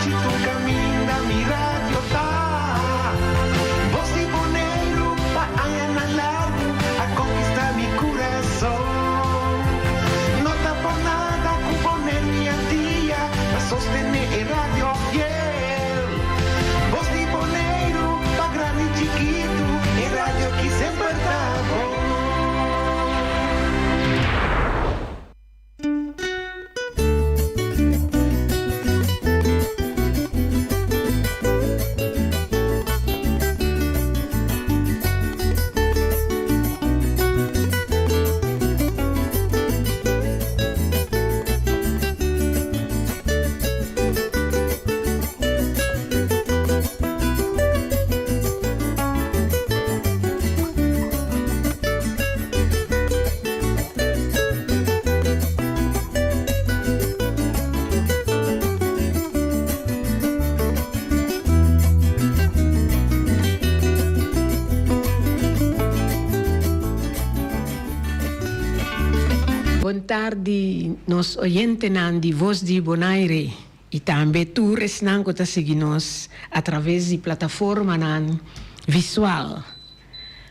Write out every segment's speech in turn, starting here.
anochi tur kaminda mi radio ta. Bos di Boneiru pa añanan largu a konkistá mi kurason. No ta por nada ku Boneiru i Antia ta sostené e radio fiel. Bos di Boneiru pa grandi i chikitu, e radio ki semper ta bon. Bon tardi nos oyentenan di Voz di Bonaire y tambe tur esnan cu ta sigui nos a traves di plataformanan visual.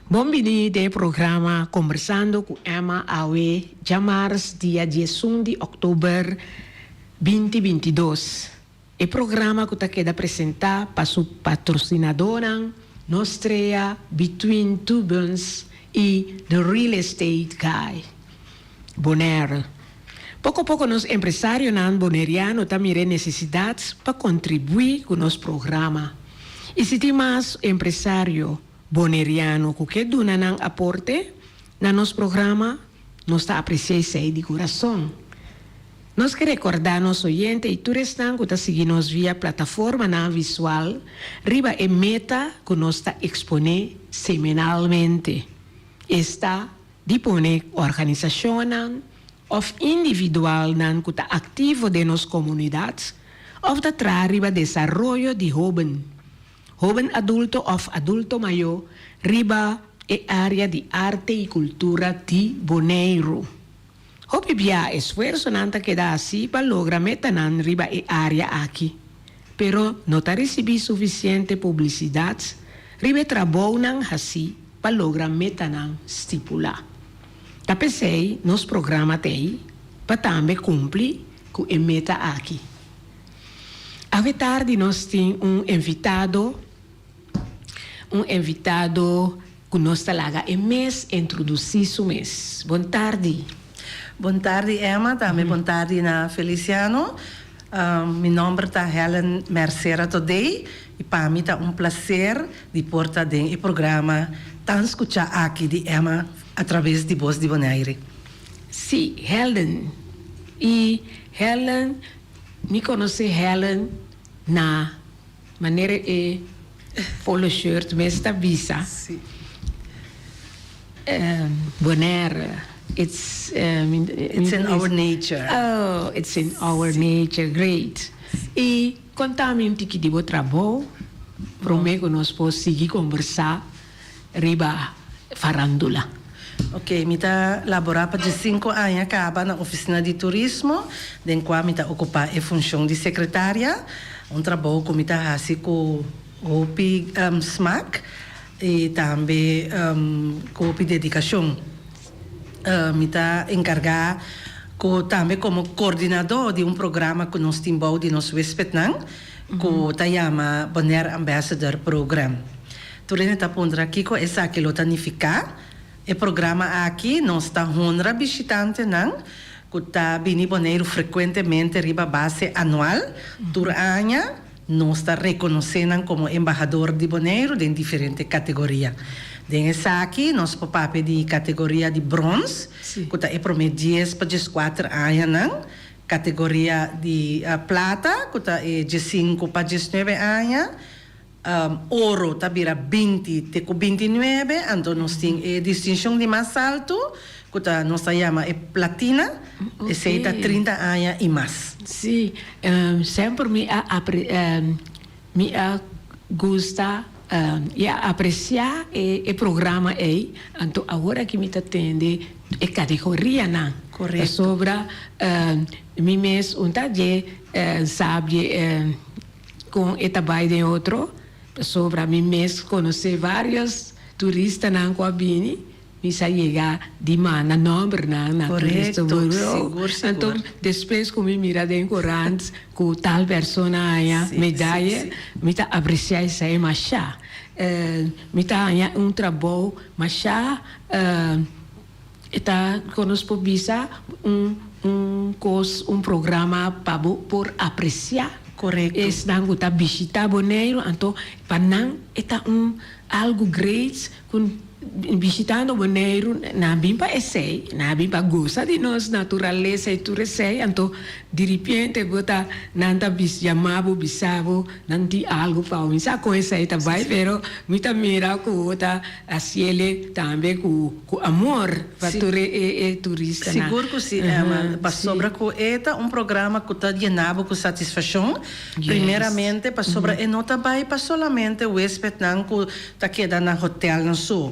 Bon bini den e programa Kombersando ku Emma awe djamars dia diesun di òktober binti bintidos. E programa ku ta keda presentá pa su patrosinadónan Nostrea, Between Two Buns i The Real Estate Guy. Bonaire. Poko poko nos empresarionan boneriano ta mira e nesesidat pa kontribuí ku nos programa. I si tin mas empresario boneriano ku ke duna nan aporte na nos programa, nos ta apresiá esei di kurason. Nos ke rekordá nos oyente i tur esnan ku ta sigui nos via plataformanan visual riba e meta ku nos ta eksponé semanalmente, esta di pone organisashonnan òf individualnan ku ta aktivo den nos komunidat òf ta traha riba desaroyo di hóben. Hóben adulto òf adulto mayó riba e área di arte i kultura di Boneiru. Hopi bia esfuersonan ta keda hasí pa logra metanan riba e área aki, pero no ta risibí sufisiente publisidat riba e trabounan hasí pa logra metanan stipulá. Ta p'esei nos programa t'ei pa tambe kumpli ku e meta aki. Awe tardi nos tin un invitado, un invitado cu nos ta laga e mes introduci su mes. Bon tardi. Bon tardi Emma, tambe bon tardi na Feliciano. Mi nomber ta Helen Mercera Todey y pa mi ta un placer di por ta den e programa tan scucha aki di Emma a traves di Bos di Bonaire. Sí, Helen. Y Helen Mi conoce Helen na manera e polo shirt mes ta bisa. Bonaire, it's It's in our nature. Oh, it's in our nature, great. Y conta mi un tiki di bo trabou prome cu nos por sigui conversa riba farandula. Ok, mi ta laborá pa diesinku aña kaba na Ofisina di Turismo, den kua mi ta okupá e funshon di sekretaria, un trabou ku mi ta hasi ku hopi smak i tambe ku hopi dedikashon. Mi ta enkargá ku tambe komo kordinadó di un programa ku nos tin bou di nos wéspetnan ku ta yama Bonaire Ambassador Program. Tur hende ta puntra kiko esaki lo ta nifiká. E programa aki nos ta honra bishitantenan ku ta bini Boneiru frekuentemente riba base anual. Tur aña nos ta rekonosé nan komo embahador di Boneiru den diferente kategoria. Den esaki nos por papia di kategoria di brons, ku ta e promé dies pa dieskuater añanan, kategoria di plata, ku ta e diesinku pa diesnuebe aña, Oro ta bira binti te ku binti nuebe, anto nos tin e distinshon di mas altu ku ta nos ta yama e platina, esei ta trinta aña i mas. Sí, semper mi a mi a gusta i a apresiá e programa ei, anto awor aki mi ta tende e kategorianan. Korekto. Pasobra mi mes un ta dje sa dje. kon e ta bai den otro, pasobra mi mes konosé vários turistanan ku a bini, mi sa yega di manda nòmbernan na Korekto, Toeristenbureau. sigur, sigur. Anto despues ku mi mira den korant ku tal persona haña Sí, sí, medaye, sí. mi ta apresiá esei mashá. Mi ta haña un trabou mashá. E ta kon nos por bisa un un kos, un programa pa bo por apresiá. Korekto. Esnan ku ta bishitá Boneiru, anto pa nan e ta un algu great ku bishitando Boneiru nan a bin pa esei, nan a bin pa gosa di nos naturalesa i tur esei, anto diripiente bo ta nan ta bis yama bo bisa bo nan tin algu pa bo. Mi sa kon esei ta bai pero mi ta mira ku bo ta Hasiele tambe ku ku amor pa tur e e turistanan. Sigur ku si, Emma. Pasobra ku e ta un programa ku ta yena bo ku satisfashon, primeramente pasobra e no ta bai pa solamente huespednan ku ta keda na hotelnan so.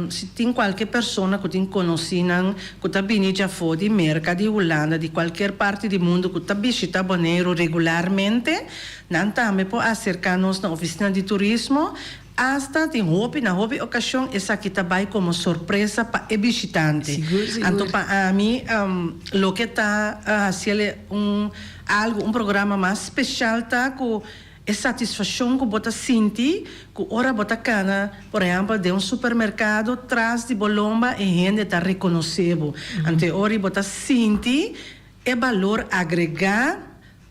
Si tin kualke persona ku tin konosínan ku ta bini djafó di Merka, di Hulanda, di kualker parti di mundu ku ta bishita Boneiru regularmente, nan tambe por aserká nos na ofisina di turismo. Asta tin hopi, na hopi okashon esaki ta bai komo sorpresa pa e bishitante. Sigur, sigur. Anto pa ami loke ta hasiel un algu, un programa mas speshal ta ku e satisfashon ku bo ta sinti ku ora bo ta kana, por ehèmpel, den un supermerkado tras di bo lomba e hende ta rekonosé bo. Anto e ora bo ta sinti e balor agregá.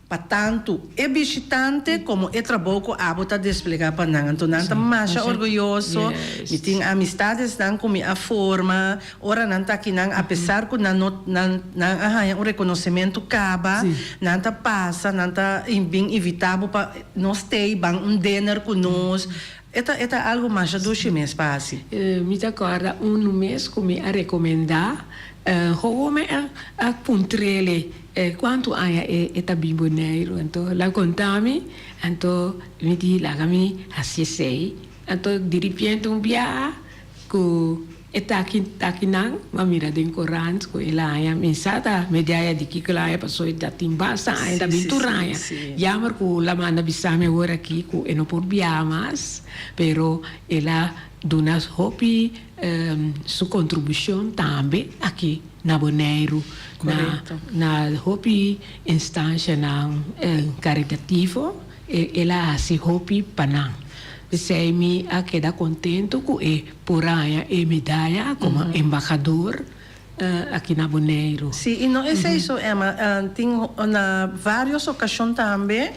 Pa tantu e bishitante komo e trabou ku abo ta desplegá pa nan. Anto nan ta masha orguyoso. Mi tin amistadesnan ku mi a forma ora nan ta akinan, apesar ku nan no nan nan a haña un rekonosementu kaba, nan ta pasa, nan ta bin invitá bo pa nos stay, ban un dinner ku nos. E ta e ta algu masha dushi mes pa hasi. Mi ta kòrda unu mes ku mi a rekomendá. Hopi a a puntr'ele kuantu aña e e ta bin Boneiru. Anto el a konta mi, anto mi di laga mi hasi esei. Anto diripiente un biaha ku e taki takinan mi a mira den korant ku el a haña mi sa ta medaya di kiko el a haña pasobra e ta tin basta aña ta bin tur aña. Jammer ku el a manda bisa mi awor aki ku e no por biaha mas, pero el a duna hopi su kontribushon tambe aki na Boneiru na na hopi instanshanan karitativo el a hasi hopi pa nan. P'esei mi a keda kontentu ku e por haña e medaya komo embahador aki na Boneiru. Sí, i no esei so, Emma, tin na vários okashon tambe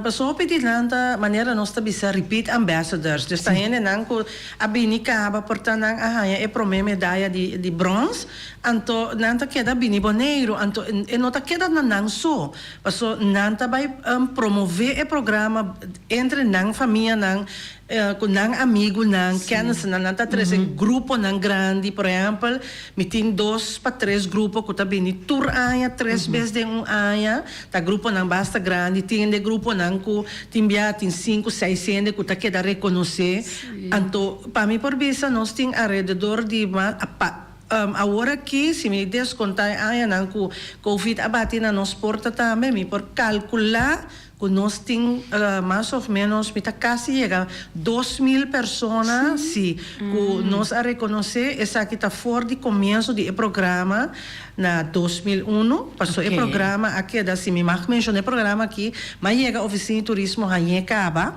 pasobra hopi di nan ta manera nos ta bisa repeat ambassadors, dus ta hendenan ku a bini kaba por ta nan a haña e promé medaya di di brons, anto nan ta keda bini Boneiru, anto e no ta keda na nan so, paso nan ta bai promové e programa entre nan famianan, Ku nan amigunan, kennisnan, nan ta trese gruponan grandi. Por ehèmpel, mi tin dos pa tres grupo ku ta bini tur aña, tres bes den un aña. Ta gruponan basta grandi. Tin hende gruponan ku tin bia tin sinku, seis hende ku ta keda rekonosé. Anto, pa mi por bisa nos tin alrededor di mas, pa awor aki, si mi deskontá e añanan ku covid a bati na nos porta tambe, mi por kalkulá Ku nos tin mas of menos, mi ta kasi yega 2000 persona, si, ku nos a rekonosé. Esaki ta for di komienso di e programa na 2001. Paso e programa a keda, si mi mag menshoná e programa aki, m'a yega Ofisina di Turismo hañ'é kaba.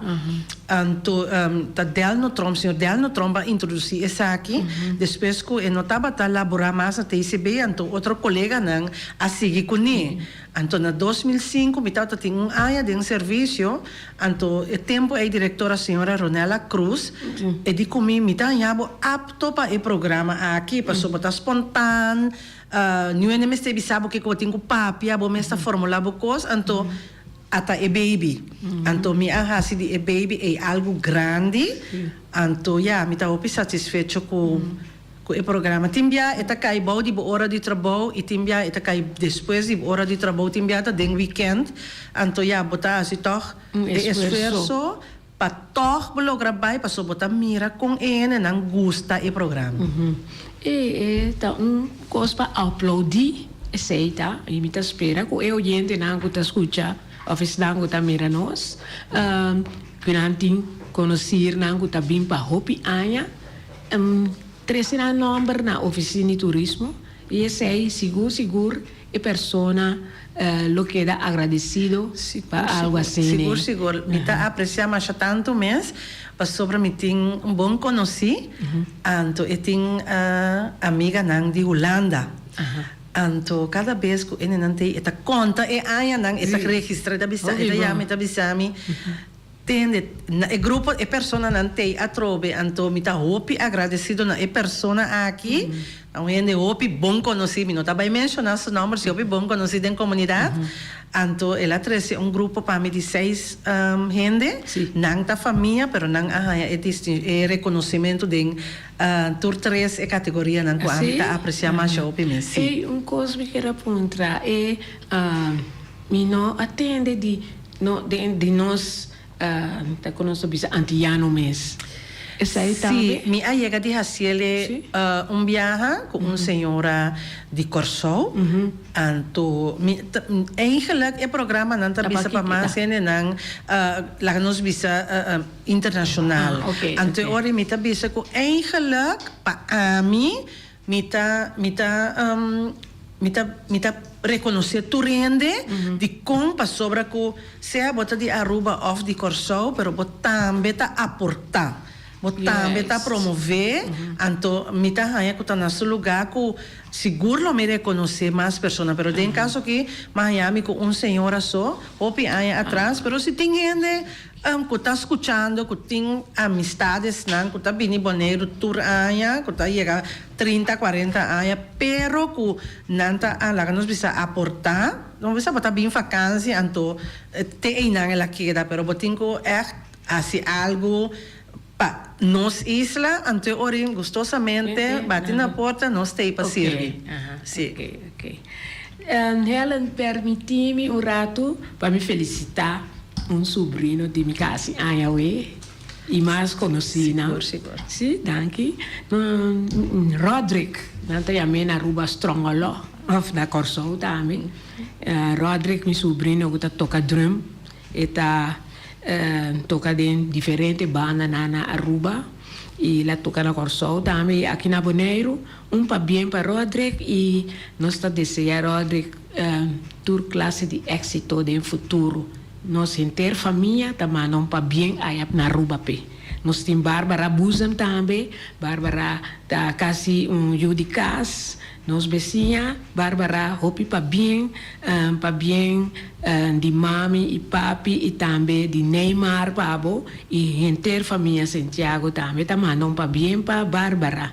Anto ta Delno Tromp, señor Delno Tromp a introdusí esaki. Despues ku e no tabata laborá mas na TCB, anto otro koleganan a sigui kuné. Anto na 2005 mi tabata tin un aña den servisio, anto e tempu ei direktora señora Ronella Cruz e di ku mi, mi ta haña bo apto pa e programa aki, pasobra bo ta spontan, niun hende mester bisa bo kiko bo tin ku papia, bo mes ta formula bo kos, anto ata e baby. Anto mi a hasi di e baby ei algu grandi, anto ya, mi ta hopi satisfecho ku. Ku e programa tin bia e ta kai bou di bo ora di trabou i tin bia e ta kai despues di bo ora di trabou, tin bia ta den wikènt, anto ya bo ta hasi tòg e esfuerso pa tòg bo logra bai pasobra bo ta mira kon e hendenan gusta e programa. E e ta un kos pa aplaudí esei ta i mi ta spera ku e oyentenan ku ta skucha. òf esnan ku ta mira nos ku nan tin konosirnan ku ta bin pa hopi aña trese nan nòmber na ofisina di turismo i esei sigur sigur e persona lo keda agradesido pa algu asina. Sigur sigur mi ta apresiá masha tantu mes pasobra mi tin un bon konosí anto e tin amiganan di Hulanda. Anto kada bes ku enenan t'ei e ta konta e añanan e ta registrá e ta bisa e ta yama e ta bisa mi tende na e grupo e personanan t'ei atrobe anto mi ta hopi agradesido na e persona aki ta un hende hopi bon konosí mi no ta bai menshoná su nòmber si hopi bon konosí den komunidat anto el a trese un grupo pa mi di seis hende nan ta famia pero nan a haña e e rekonosimentu den Tur tres e kategorianan ku ami ta apresiá masha hopi mes, sí. Ey, un kos mi kier a puntra, e mi no a tende di no den di nos ta ku nos ta bisa antiyano mes. Esei tambe? Sí, mi a yega di hasiel un biaha ku un señora di Kòrsou. Anto mi ta eigenlijk e programanan ta bisa pa mas hendenan laga nos bisa Internacional. Anto e ora mi ta bisa cu eigenlijk pa ami mi ta mi ta mi ta mi ta reconoce tur hende dicon pasobra cu sea bo ta di Aruba of di Corsou pero bo tambe ta aporta bo tambe ta promove anto mi ta haya cu ta na su lugar cu sigur lo mi reconoce mas persona pero den caso aki mi a haya mi cu un señora so hopi aña atras pero si tin hende Ku ta skuchando ku tin amistadesnan ku ta bini Boneiru tur aña, ku ta yega trinta, kuarenta aña, pero ku nan ta laga nos bisa aportá, no bisa bo ta bin fakansi anto te einan el a keda, pero bo tin ku ègt hasi algu pa nos isla, anto e ora gustosamente bati na porta nos ta ei pa sirbi. Sí. Helen, permití mi un ratu pa mi felisitá un subrino di mi kasi aña awe i mas konosí nan. Sigur, sigur. Sí, danki. Roderick, nan ta yam'é na Aruba Strongolo òf na Kòrsou tambe. Roderick, mi subrino ku ta toka drum, e ta toka den diferente bandanan na Aruba i el a toka na Kòrsou tambe i aki na Boneiru. Un pabien pa Roderick i nos ta desea Roderick tur klase di éksito den futuro. Nos henter famia ta manda un pabien aya na Aruba p'e. Nos tin Barbara Boezem tambe. Barbara ta kasi un yu di kas, nos besiña. Barbara hopi pabien, pabien di mami i papi i tambe di Neymar pa bo i henter famia Sentiago tambe ta manda un pabien pa Barbara.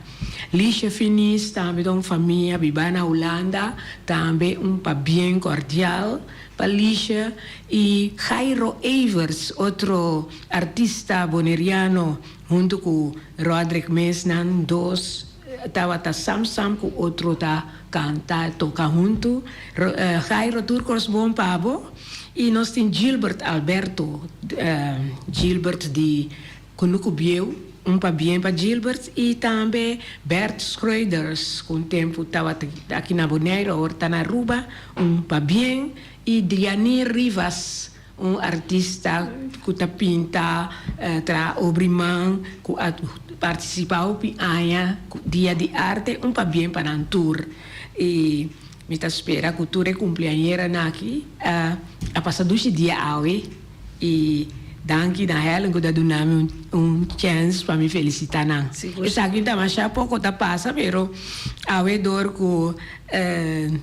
Liesje Finis tambe ta un famia biba na Hulanda, tambe un pabien cordial pa Liesje y Jairo Evers, otro artista boneriano hunto cu Roderick mes nan dos tabata sam sam cu otro ta canta toca hunto. Jairo tur cos bon pa bo y nos tin Gilbert Alberto, Gilbert di Kunuku bieu, un pabien pa Gilbert i tambe Bert Schreuders ku un tempu tabata aki na Boneiru awor ta na Aruba, un pabien i Dianir Rivas un artista ku ta pinta traha obri man ku a partisipá hopi aña ku Dia di Arte, un pabien pa nan tur i mi ta spera ku tur e kumpleañeranan aki a pasa dushi dia awe. I danki na Helen ku ta duna mi un chèns pa mi felisitá nan. Esaki ta masha poko ta pasa pero awe dor ku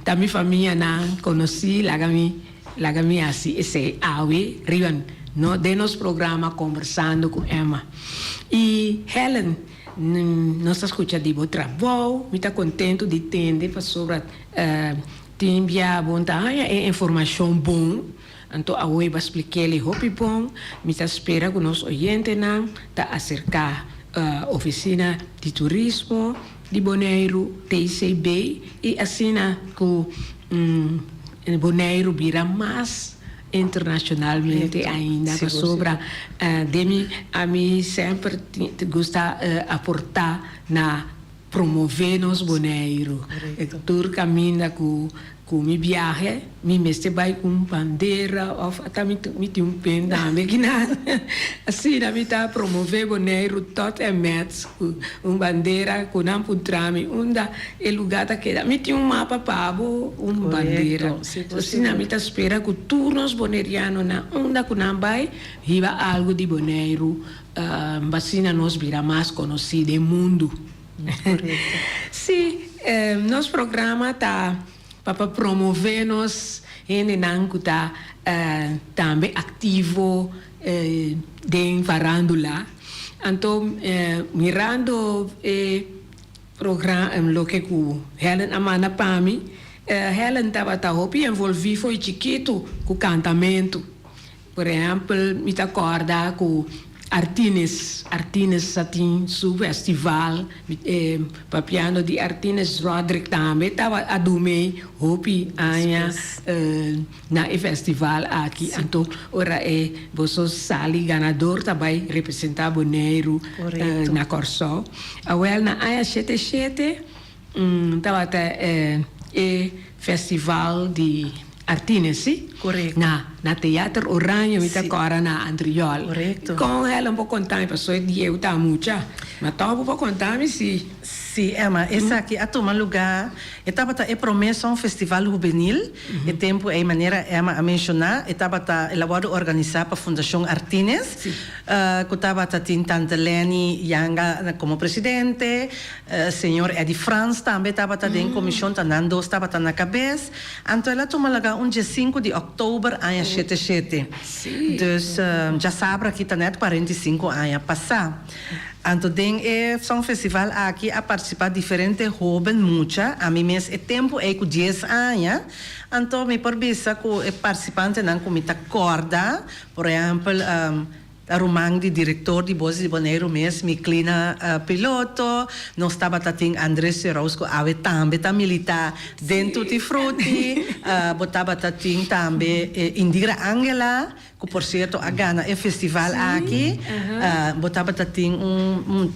ta mi famianan konosí laga mi laga mi hasi esei awe riba no den nos programa Kombersando ku Emma. I Helen nos ta skucha di bo trabou mi ta kontentu di tende pasobra tin bia bo ta haña e informashon bon. Anto awe bo a splik'el e hopi bon. Mi ta spera ku nos oyentenan ta aserká Ofisina di Turismo di Boneiru, TCB, i asina ku Boneiru bira mas internashonalmente ainda pasobra den mi ami semper gusta aportá na promové nos Boneiru. Tur kaminda ku. Ku mi biahe mi mester bai ku un bandera of ata mi mi tin un pen tambe kinan. Asina mi ta promove Boneiru tot en met ku un bandera ku nan puntra mi unda e luga ta keda. Mi tin un mapa pa bo un bandera. Asina mi ta spera ku tur nos bonerianonan unda ku nan bai hiba algu di Boneiru asina nos bira mas konosí den mundu. Sí, nos programa ta pa pa promové nos hendenan ku ta tambe aktivo den farándula. Anto mirando e loke ku Helen a manda pa mi, Helen tabata hopi envolví fo'i chikitu ku kantamentu. Por ehèmpel, mi ta kòrda ku Artines, Artines sa tin su festival, papiando di Artines Roderick tambe taba a dumei hopi aña na e festival aki. Anto ora e boso sali ganador ta bai representá Boneiru na Kòrsou. Awèl na aña shete shete Tabata e festival di Artines, si? Korekto. Na na Theater Oranje mi ta kòrda na Antriol. Korekto. Kon Helen por konta mi pasobra e dia eu ta mucha. Ma tòg bo por konta mi si. Si, Emma, esaki a tuma lugá, e tabata e promé son festival hubenil. E tempu ei, manera Emma a menshoná, e tabata, el a wòrdu organisá pa Fundashon Artines, ku tabata tin Tante Leny Janga komo presidente, Señor Eddy Frans tambe tabata den komishon, ta nan dos tabata na kabes. Anto el a tuma laga un diesinku di òktober aña shete shete. Dus djasabra aki ta nèt 45 aña pasá. Anto den e songfestival aki a partisipá diferente hóben mucha, ami mes e tempu ei ku dies aña. Anto mi por bisa ku e partisipantenan ku mi ta kòrda, por ehèmpel, Ta ruman di director di Voz di Boneiru mes, Miclina Piloto. Nos tabata tin Andres Seraus cu awe tambe ta milita den Tutti Frutti. Bo tabata tin tambe Indira Angela, cu por cierto a gana e festival aki. Bo tabata tin un.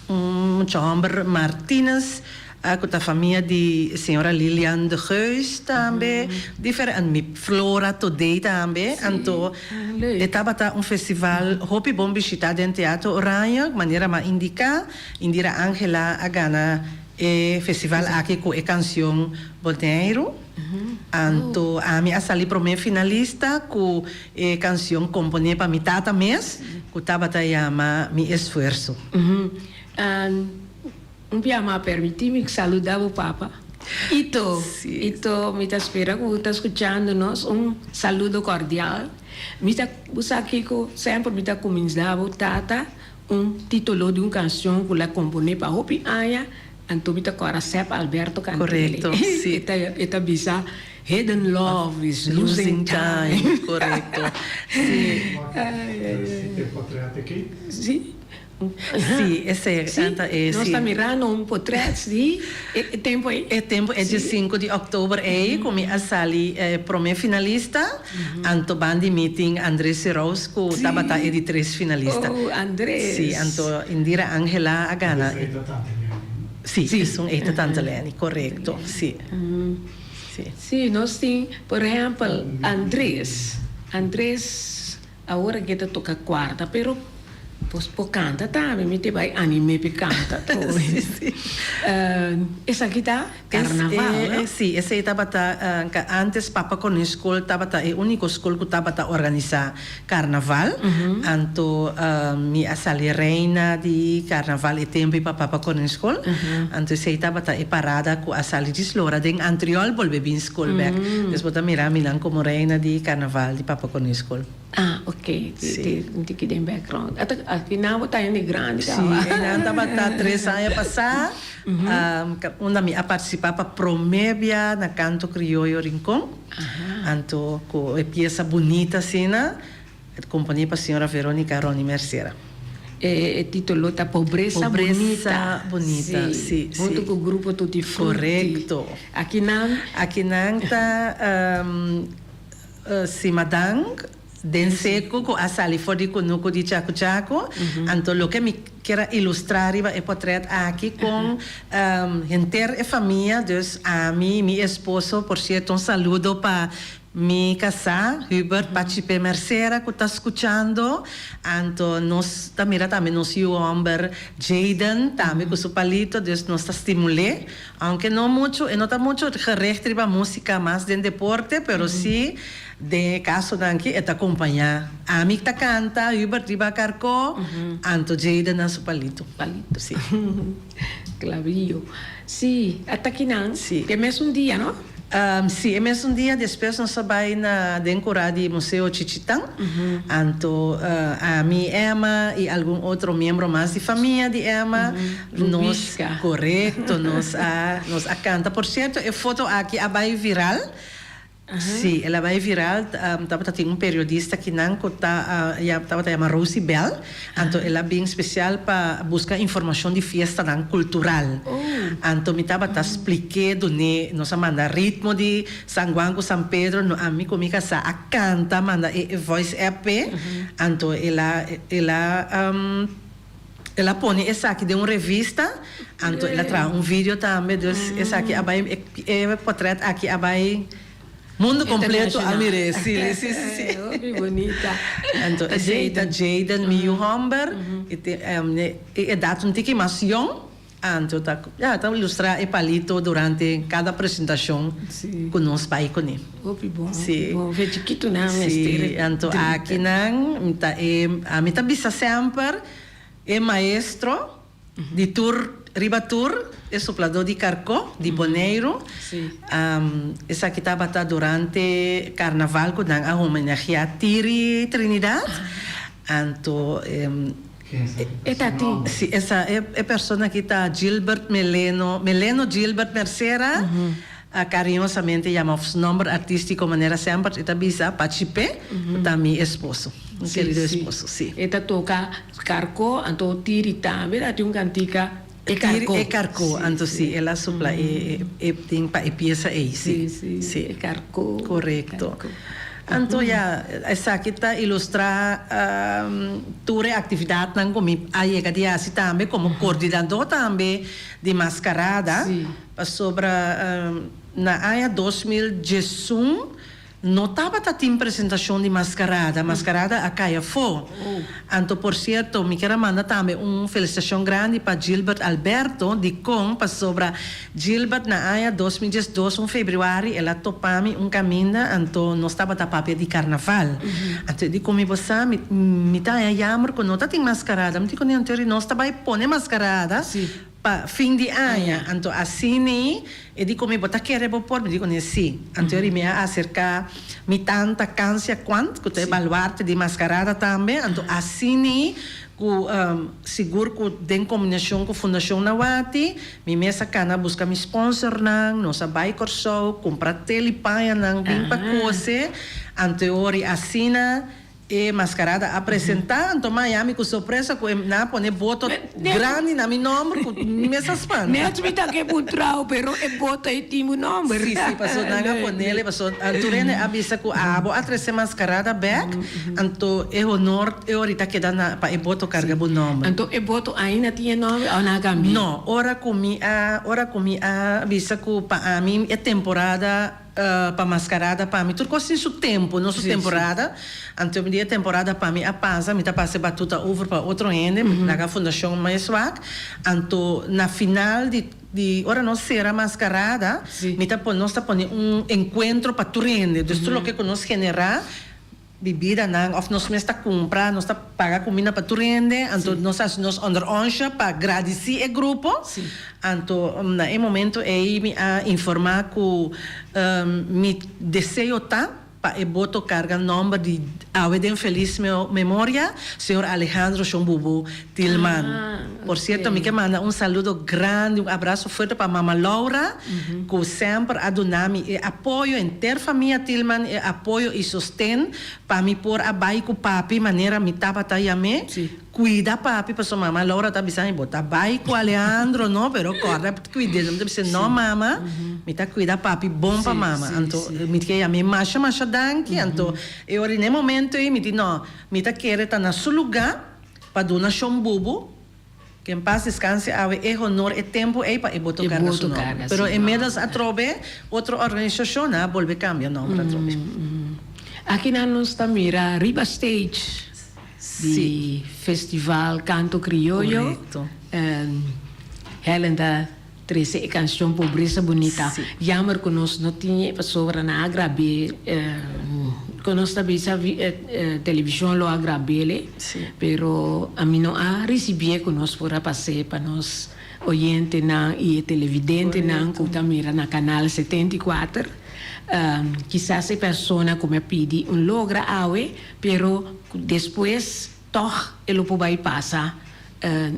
Un mucha homber Martinez cu ta famia di señora Lilian de Geus tambe, diferente, mi Flora Todey tambe, anto e tabata un festival hopi bon bishita den Teatro Oranje, manera m'a indica, Indira Angela a gana e festival aki cu e cancion Boneiru, anto ami a sali prome finalista cu E cancion compone pa mi tata mes cu tabata yama Mi Esfuerzo. Un bia ma permiti mi saluda bo papa. Ito, Ito, mi ta spera cu bo ta scuchando nos. Un saludo cordial. Mi ta, bo sa kico, semper mi ta cuminsa bo tata un titulo di un cancion cu la compone pa hopi aña, anto mi ta cora Sep Alberto cantele. Correcto, si. E ta bisa. Hidden love is losing time. Correcto. Si. E potret aki? Si. Si, esei ta e. Nos ta mirando un potret di e tempo ei. E tempo e diesinku di oktober ei ku mi a sali e prome finalista. Anto ban di mi tin Andres Seraus ku tabata e di tres finalista. Oh, Andres. Si, anto Indira Angela a gana. Esei ta Tante Leni. Si, esun ei ta Tante Leni, korekto, si. Sí, nos tin, por ehèmpel, Andres. Andres awor aki ta toka kuarta, pero bos por kanta tambe. Mi te bai anim'é p'e kanta trobe. Esaki ta karnaval, no? Sí, esei tabata antes Papa Corné Skol tabata e úniko skol ku tabata organisá Carnaval, anto mi a sali reina di carnaval e tempo ei pa Papa Corné School, anto esei tabata e parada cu a sali di Slora den Antriol bolbe bin school bek, dus bo ta mira mi nan como reina di carnaval di Papa Corné School. Ah ok, un tiki den background. Aki nan bo ta hende grandi caba. Si, nan tabata tres aña pasa, unda mi a participa pa prome bia na Canto Crioyo Rincon. Anto ku e piesa bunita asina, e komponé pa señora Veronica Ronnie Mercera. E titulo ta Pobresa Bonita. Pobresa Bonita, si, si. Huntu ku grupo Tutti Frutti. Korekto. Akinan. Akinan ta Simadan. Den seku ku a sali for di kunuku di Chaku Chaku. Anto loke mi kier a ilustrá riba e potrèt aki kon henter e famia, dus ami, mi esposo, por sierto un saludo pa mi kasá Hubert Pachipe Mercera ku ta skuchando, anto nos ta mira tambe nos yu hòmber Jayden tambe ku su palito, dus nos ta stimul'é, aunke no muchu, e no ta muchu gericht riba músika mas den deporte, pero sí Den e kasonan aki e ta kompañá. Ami ta kanta, Hubert riba karkó, anto Jayden na su palito. Palito. Sí. Klavillo. Sí, ata kinan. Sí. E mesun dia, no? Sí, e mesun dia. Despues nos a bai na den kurá di Museo Chichitan. Anto ami, Emma i algun otro miembro mas di famia di Emma, nos, Rubishka. korekto, nos a, nos a kanta. Por sierto, e foto aki a bai viral. Sí, el a bai viral. Tabata tin un periodista kinan ku ta tabata yama Rosie Bell. Anto el a bin spesial pa buska informashon di fiestanan kultural. Anto mi tabata splik'é dun'é, nos a manda ritmo di San Juan ku San Pedro, no ami ku mi kasá a kanta manda e voice app p'e. Anto el a el a. El a pone esaki den un revista, anto el a traha un video tambe, dus esaki a bai, e potret aki a bai mundo completo a mir'é, si, si, si, si. Hopi bunita. Anto esei ta Jayden, mi yu homber, e tin e edat un tiki mas yong, anto ta, ya, ta ilustra e palito durante kada presentashon ku nos bai kuné. Hopi bon, hopi bon. Fe chikitunan mester. Si, anto akinan mi ta e, ami ta bisa semper e maestro di tur riba tur, e sopladó di karkó di Boneiru. Esaki tabata durante karnaval ku nan a homenageá Tiri Trinidad. Anto E ta tin. Si, esa e persona aki ta Gilbert Meleno, Meleno Gilbert Mercera. Cariñosamente yama of su nomber artistico manera semper e ta bisa Pachi Pe, cu ta mi esposo, mi querido esposo, si. E ta toca carco, anto tiri tambe ta tin un cantica e carco. E carco, anto si, el a supla e e tin pa e pieza ey, si. Si, si, e carco. Correcto. Anto ya, esaki ta ilustra tur e actividadnan cu mi a yega di haci tambe como coordinador tambe di mascarada. Pasobra na aña 2011 no tabata tin presentacion di mascarada, mascarada a cay afo. Anto por cierto mi kier a manda tambe un felicitacion grandi pa Gilbert Alberto, dicon? Pasobra Gilbert na aña 2012 un februari el a topa mi un caminda anto nos tabata papia di carnaval. Anto e di cu mi bo sa mi mi ta haña jammer cu no ta tin mascarada, mi di cu anto nos ta bay pone mascarada. Pa fin di aña. Anto asini e di ku mi, Bo ta kere bo por? Mi di kuné, Si. Anto eri mi a aserká mi tanta Cansia Quant, ku ta e baluarte di maskarada tambe. Anto asini ku sigur ku den kombinashon ku Fundashon Nawati, mi mes a kana buska mi sponsornan, nos a bai Kòrsou, kumpra tel i pañanan bin pa kose. Anto e ori asina E mascarada a presenta, anto Miami cu sorpresa cu e nan a pone boto grandi na mi nomber cu mi mes a spanta. Net mi ta ke puntrao pero e boto ei tin bo nomber. Si, si, paso nan a ponele, paso tur hende a bisa cu abo a trece mascarada bek, anto e honor e orita keda na pa e boto carga bo nomber. Anto e boto ainda tin e nomber of nan a cambia? No, ora cu mi a, ora cu mi a bisa cu pa ami e temporada. Pa mascarada pa mi tur cos tin su tempo no su temporada anto mi di e temporada pa mi a pasa mi ta pasa e batuta over pa otro hende mi laga fundacion mes wak anto na final di di ora nos cera mascarada mi ta pone nos ta pone un encuentro pa tur hende dus tur loke cu nos genera Bibidanan of nos mes ta cumpra, nos ta paga cuminda pa tur hende, anto nos haci nos onder onsje pa gradici e grupo. Anto na e momento ey mi a informa cu mi deseo ta pa e boto carga nomber di awe den feliz memoria, señor Alejandro Shon Bubu Tilman. Por cierto mi ke manda un saludo grandi, un abrazo fuerte pa Mama Laura cu semper a duna mi e apoyo, henter famia Tilman e apoyo y sosten pa mi por a bay cu papi manera mi tabata yam'e, cuida papi pasobra Mama Laura ta bisa mi bo ta bay cu Alejandro no pero corda cuid'e, mi ta bisa no mama mi ta cuida papi bon pa mama, anto mi ke yam'e masha masha danki, anto e ora n'e momento. momento ei mi di no, mi ta kere ta na su lugá pa duna Shon Bubu, ke en pas deskanse awe, e honor e tempu ei pa e boto E karga su boto nòmber. karga Pero su inmiddels nòmber. atrobe otro organisashon a bolbe kambia nòmber atrobe. Akinan nos ta mira riba stage di Festival Canto Criollo. Correcto. Helen ta trece e cancion Pobreza Bunita. Jammer cu nos no tin e pasobra nan a grab'é, cu nos ta bisa television lo a grab'é, pero ami no a ricibié cu nos por a pas'é pa nos oyentenan y e televidentenan cu ta mira na canal 74. Kisas e persona cu mi a pidi un logra awe, pero despues tog e lo por bay pasa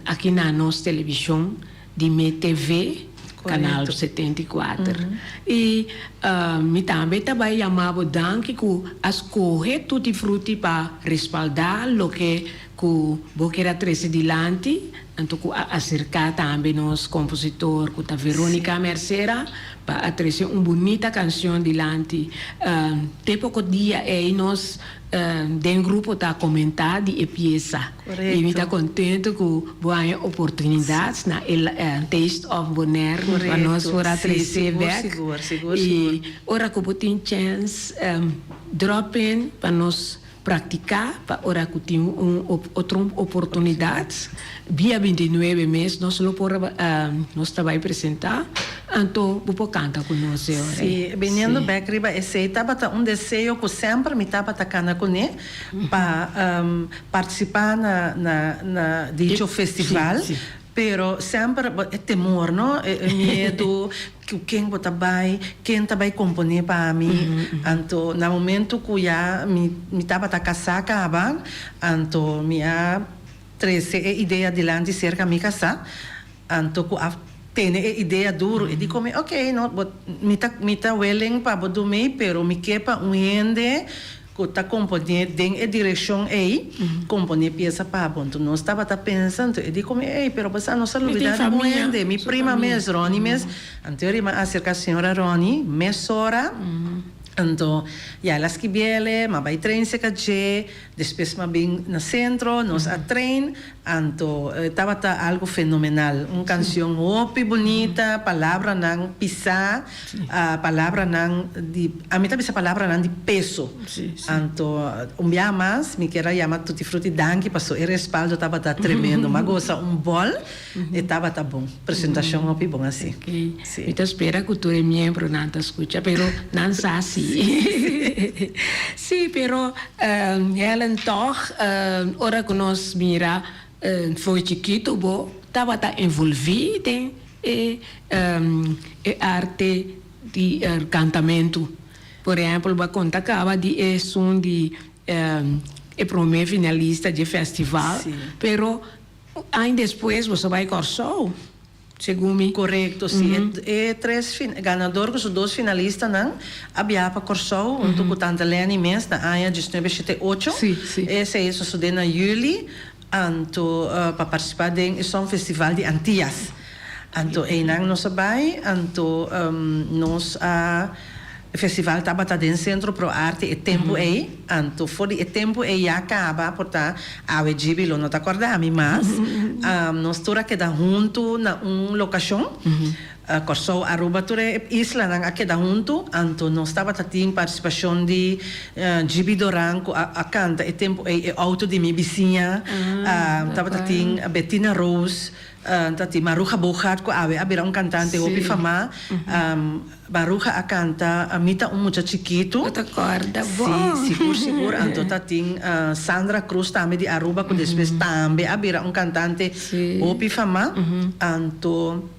aki na nos television di Mi TV, canal 74. Y mi tambe ta bay yama bo danki cu a scoge Tutti Frutti pa respalda loke cu bo kier a trece dilanti, anto cu a acerca tambe nos compositor cu ta Veronica Mercera pa a trece un bunita cancion dilanti. Te poco dia ey nos den grupo ta comenta di e pieza y mi ta contento cu bo haña oportunidad na e Taste of Bonaire pa nos por a trece bek y ora cu bo tin chance drop in pa nos Practica pa ora cu tin un otro oportunidad. Dia 29 mes nos lo por nos ta bay presenta, anto bo por canta cu nos e ora Sí, biniendo bek riba esey tabata un deseo cu semper mi tabata cana cune pa participa na na na dicho festival. Pero semper bo e temor no, e miedo cu ken bo ta bay, ken ta bay compone pa mi. Anto na momento cu ya mi mi tabata casa caba, anto mi a trece e idea dilanti cerca mi casa, anto cu a tene e idea duro e di cu mi ok no bo mi ta mi ta willing pa bo dumey pero mi ke pa un hende Ku ta komponé den e direkshon ei, komponé piesa pa bo. Anto nos tabata pensa, anto e di ku mi, Ey, pero bo sa, nos a lubidá di un hende, mi prima mes, Ronnie mes. Anto e rima aserká señora Ronnie mesora. Anto ya el a skibiele, m'a bai train serka dje, despues m'a bin na sentro, nos a train. Anto e tabata algo fenomenal, un kanshon hopi bunita, palabranan pisá. Palabranan di, ami ta bisa palabranan di peso. Anto un biaha mas mi kier a yama Tutti Frutti danki paso e respaldo tabata tremendo. M'a gosa un bòl, e tabata bon. Presentashon hopi bon asi. Mi ta spera ku tur e miembronan ta skucha, pero nan sa si. Si, pero Helen tòg ora ku nos mira for chikitu bo tabata envolví den E e arte di kantamentu. Por ehèmpel, bo a konta kaba di esun di e promé finalista dje festival, pero aña despues boso a bai Kòrsou, segun mi. Korekto, si. E tres ganador ku su dos finalistanan a biaha pa Kòrsou huntu ku Tante Leni mes na aña diesnuebe shete ocho. Esei a sosodé na yüli. Anto pa partisipá den e Song Festival di Antias. Anto einan nos a bai, anto nos a, e festival tabata den Centro Pro Arte e tempu ei, anto for di e tempu ei ya kaba por ta awe djibi lo no ta kòrda mi mas, nos tur a keda huntu na un lokashon. Kòrsou, Aruba, tur e islanan a keda huntu, anto nos tabata tin partisipashon di GB Doran ku a kanta e tempu ei e outo di mi bisiña, tabata tin Bettina Roos, ta tin Maruja Boogaard ku awe a bira un kantante hopi famá, Maruja a kanta Mi ta un mucha chikitu. Bo ta kòrda bon. Si, sigur sigur, anto ta tin Sandra Cruz tambe di Aruba ku despues tambe a bira un kantante hopi famá, anto.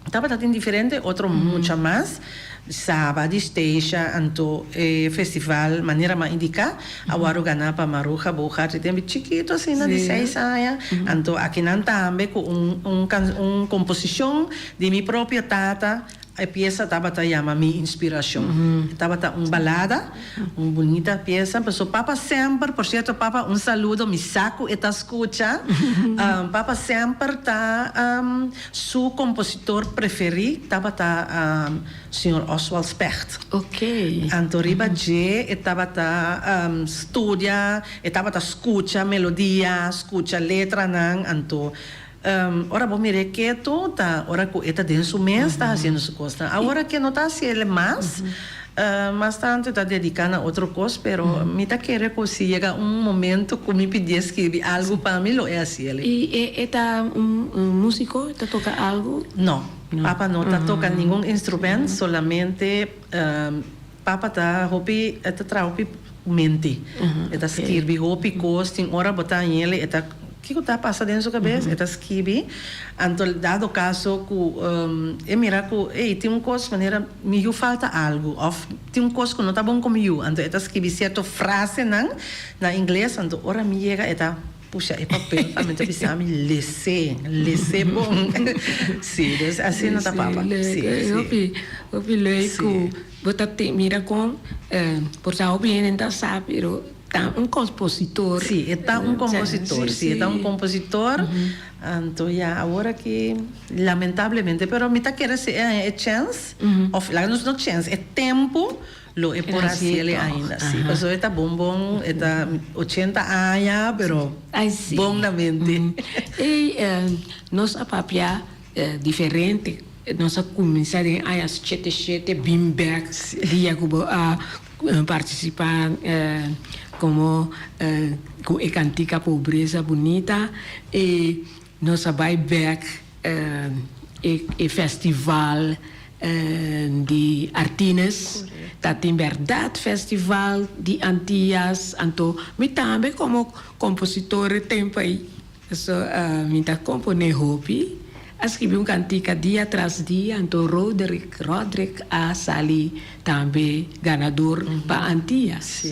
Tabata tin diferente otro mucha mas, Saba di Statia, anto e festival manera m'a indica a wòrdu gana pa Maruja Boogaard di tempu chikito asina di seis aña, anto akinan tambe ku un un un komposishon di mi propio tata. E piesa tabata yama Mi Inspiracion. E tabata un balada, un bunita piesa. Paso papa semper, por cierto papa un saludo, mi sa cu e ta scucha. Papa semper ta su compositor preferi tabata señor Oswald Specht. Anto riba dje e tabata studia, e tabata scucha melodia, scucha letranan, anto Ora bo mir'é ketu ta ora ku e ta den su mes ta hasiendo su kosnan. Awor ke no ta hasiel mas, mas tantu e ta dediká na otro kos, pero mi ta kere ku si yega un momento ku mi pidié skirbi algu pa mi lo e hasiel. I e ta un músiko? E ta toka algu? No, papa no ta toka ningun instrument, solamente papa ta hopi e ta traha hopi mente. E ta skirbi hopi kos, tin ora bo ta hañ'el e ta kiko ta pasa den su kabes? E ta skibi, anto dado kaso ku e mira ku ey tin un kos manera mi yu falta algu òf tin un kos ku no ta bon ku mi yu, anto e ta skibi sierto frasenan na ingles, anto ora mi yega e ta Pusha e papel pa mi ta bisa mi les'é, les'é bon. Sí, dus asina ta papa. Sí, sí. Hopi, hopi leuk ku bo ta mira kon por sa hopi hende ta sa pero ta un kompositor. Sí, e ta un kompositor, sí, e ta un kompositor. Anto ya awor aki lamentablemente pero mi ta kere si e haña e chèns òf laga nos no chèns e tempu Lo e por haci el ainda, si. Pasobra e ta bon bon, e ta ochenta aña, pero bon na mente. Y nos a papia diferente. Nos a cuminsa den aña shete shete bin bek dia cu bo a participa como cu e cantica Pobreza Bunita y nos a bay bek e festival di Artines ta tin berdad festival di Antillas anto mi tambe como compositor e tempo ey so mi ta compone hopi a scribi un cantica dia tras dia anto Roderick Roderick a sali tambe ganador pa Antillas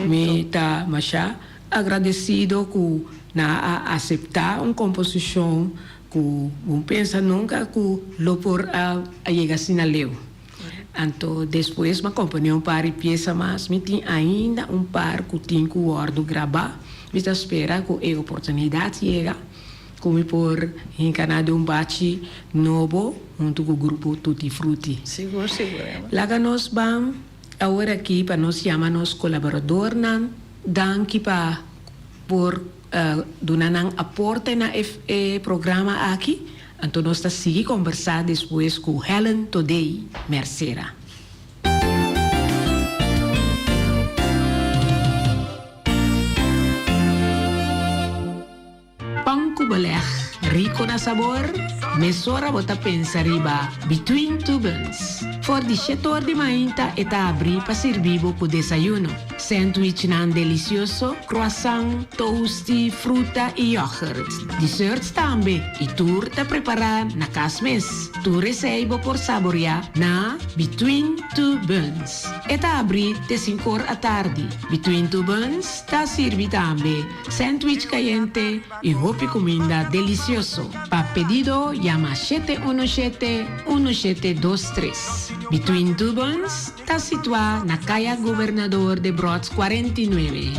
mi ta masha Agradecido cu nan a acepta un composicion cu bo pensa nunca cu lo por a yega asina leu. Anto despues m'a compone un par di pieza mas, mi tin ainda un par cu tin cu wordo graba, mi ta spera cu e oportunidad yega cu mi por hinca nan den un bachi nobo hunto cu grupo Tutti Frutti. Sigur, sigur, Emma. Laga nos ban awor aki pa nos yama nos colaboradornan. Danki pa por duna nan aporte na e programa aki. Anto nos ta sigui kombersá despues ku Helen Thodey Mercera. Pan ku beleg rico na sabor? Mesora bo ta pensa riba Between Two Buns. For di shete or di mainta e ta abri pa sirbi bo ku desayuno. Sandwichnan delicioso, croissant, toasty, fruta y yoghurt. Desserts tambe y tur ta prepara na cas mes. Tur esey bo por saborea na Between Two Buns. E ta abri te sinkor atardi. Between Two Buns ta sirbi tambe Sandwich cayente y hopi cuminda delicioso. Pa pedido yama shete uno shete, uno shete dos tres. Between Two Buns ta situa na Caya Gobernador Debrot 49.